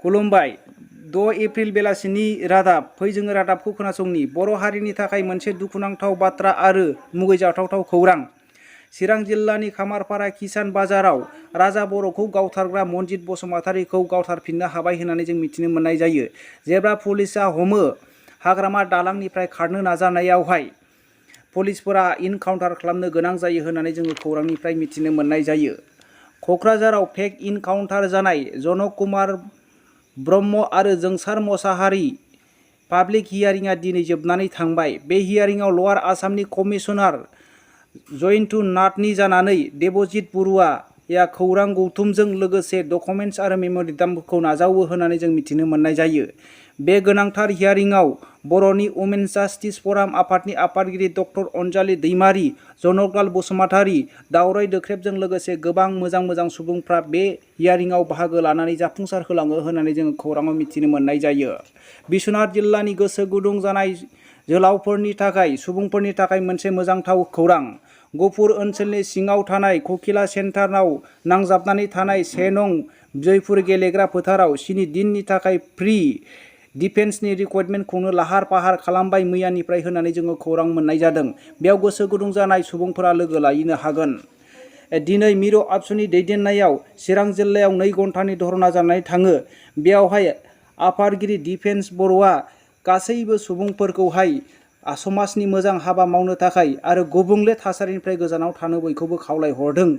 खुलुमबाय 6 एप्रिल बेलासिनि रादाब फै जोङो रादाबखौ खोनासंनि बर' हारिनि थाखाय मोनसे दुखुनांथाव बाथ्रा आरो मुगैजाथाव खौरां। चिरां जिल्लानि खामारपारा किसान बाजाराव राजा बर'खौ गावथारग्रा मनजित बसुमतारीखौ गावथारफिननो हाबाय होननानै जों मिथिनो मोननाय जायो। जेब्ला पुलिसा हमो हाग्रामा दालांनिफ्राय खारनो नाजानायावहाय पुलिसफोरा इनकाउन्टार खालामनो गोनां जायो होननानै जोङो खौरांनिफ्राय मिथिनो मोननाय जायो। क'क्राझाराव फेक इनकाउन्टार जानाय जनक कुमार ब्रह्म आरो जोंसार मोसाहारि पाब्लिक हियारिंआ दिनै जोबनानै थांबाय। बे हियारिंआव लवार आसामनि कमिसनार जयन्तु नाथनि जानानै देबजित बरुवाया खौरां गौथुमजों लोगोसे डकुमेन्ट्स आरो मेम'रेन्डामखौ नाजावो होननानै जों मिथिनो मोननाय जायो। बे गोनांथार हियारिंआव बर'नि वुमेन्स जास्टिस फराम आफादनि आफादगिरि डक्टर अनजालि दैमारि, जनकलाल बसुमतारी, दावराय दोख्रेबजों लोगोसे गोबां मोजां सुबुंफ्रा बे हियारिंआव बाहागो लानानै जाफुंसार होलाङो होननानै जोङो खौराङाव मिथिनो मोननाय जायो। बिश्वनाथ जिल्लानि गोसो गुदुं जानाय जोलावफोरनि थाखाय सुबुंफोरनि थाखाय मोनसे मोजांथाव खौरां। गफुर ओनसोलनि सिङाव थानाय ककिला सेन्टाराव नांजाबनानै थानाय 1 नं जयपुर गेलेग्रा फोथाराव 7 दिननि थाखाय फ्रि डिफेन्सनि रिक्रुटमेन्ट खुंनो लाहार फाहार खालामबाय मैयानिफ्राय होननानै जोङो खौरां मोननाय जादों। बेयाव गोसो गुदुं जानाय सुबुंफोरा लोगो लाहैनो हागोन। दिनै मिरु आबसुनि दैदेननायाव चिरां जिल्लायाव 2 घन्टानि धरना जानानै थाङो। बेयावहाय आफादगिरि दिपेन्स बर'आ गासैबो सुबुंफोरखौहाय समाजनि मोजां हाबा मावनो थाखाय आरो गुबुंले थासारिनिफ्राय गोजानाव थानो बयखौबो खावलायहरदों।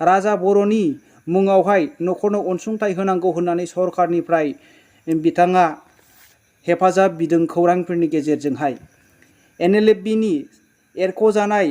राजा बर'नि मुङावहाय न'खरनो अनसुंथाइ होनांगौ होननानै सरकारनिफ्राय बिथाङा हेफाजाब बिदों खौरांफोरनि गेजेरजोंहाय। NLFBनि एरख'जानाय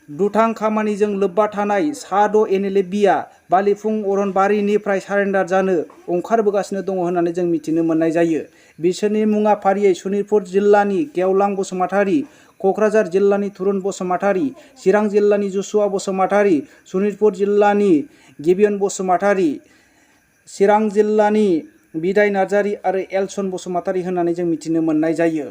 दुथां खामानिजों लोब्बा थानाय सा 6 NLFBआ बालिफुं अरनबारिनिफ्राय सारेन्डार जानो ओंखारबोगासिनो दङ होननानै जों मिथिनो मोननाय जायो। बिसोरनि मुङा फारियै सनितपुर जिल्लानि गेवलां बसुमतारी, क'क्राझार जिल्लानि तुरुन बसुमतारी, चिरां जिल्लानि जसुवा बसुमतारी, सनितपुर जिल्लानि गिबियन बसुमतारी, चिरां जिल्लानि बिदाय नार्जारी आरो एलसन बसुमतारी होननानै जों मिथिनो मोननाय जायो।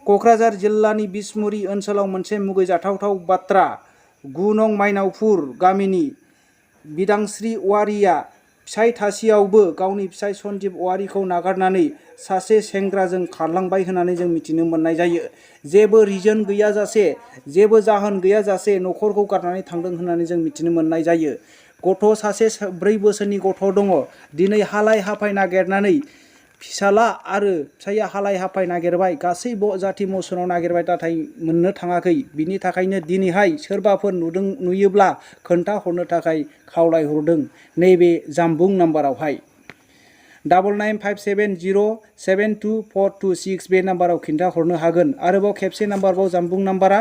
क'क्राझार जिल्लानि बिसमुरि ओनसोलाव मोनसे मुगैजाथाव बाथ्रा 9 नं माइनावपुर गामिनि बिदांस्रि औवारिया फिसाइ थासेयावबो गावनि फिसाइ सन्जिब औवारिखौ नागारनानै सासे सेंग्राजों खारलांबाय होननानै जों मिथिनो मोननाय जायो। जेबो रिजन गैयाजासे जेबो जाहोन गैयाजासे न'खरखौ गारनानै थांदों होननानै जों मिथिनो मोननाय जायो। गथ' सासे 4 बोसोरनि गथ' दङ। दिनै हालाय हाफाय नागिरनानै फिसाला आरो फिसाइया हालाय हाफाय नागिरबाय गासैबो जाथि मसुनाव नागिरबाय नाथाय मोननो थाङाखै। बिनि थाखायनो दिनैहाय सोरबाफोर नुयोब्ला खोन्थाहरनो थाखाय खावलायहरदों नैबे जामबुं नाम्बारावहाय 9957072426 बे नाम्बाराव खिन्थाहरनो हागोन। आरोबाव खेबसे नाम्बारबाव जामबुं नाम्बारा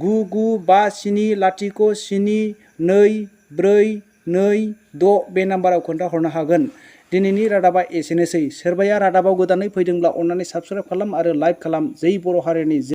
9957072426 बे नाम्बाराव खोन्थाहरनो हागोन। दिनैनि रादाबा एसेनोसै। सोरबाया रादाबाव गोदानै फैदोंब्ला अन्नानै साबस्क्राइब खालाम आरो लाइक खालाम। जै बर' हारिनि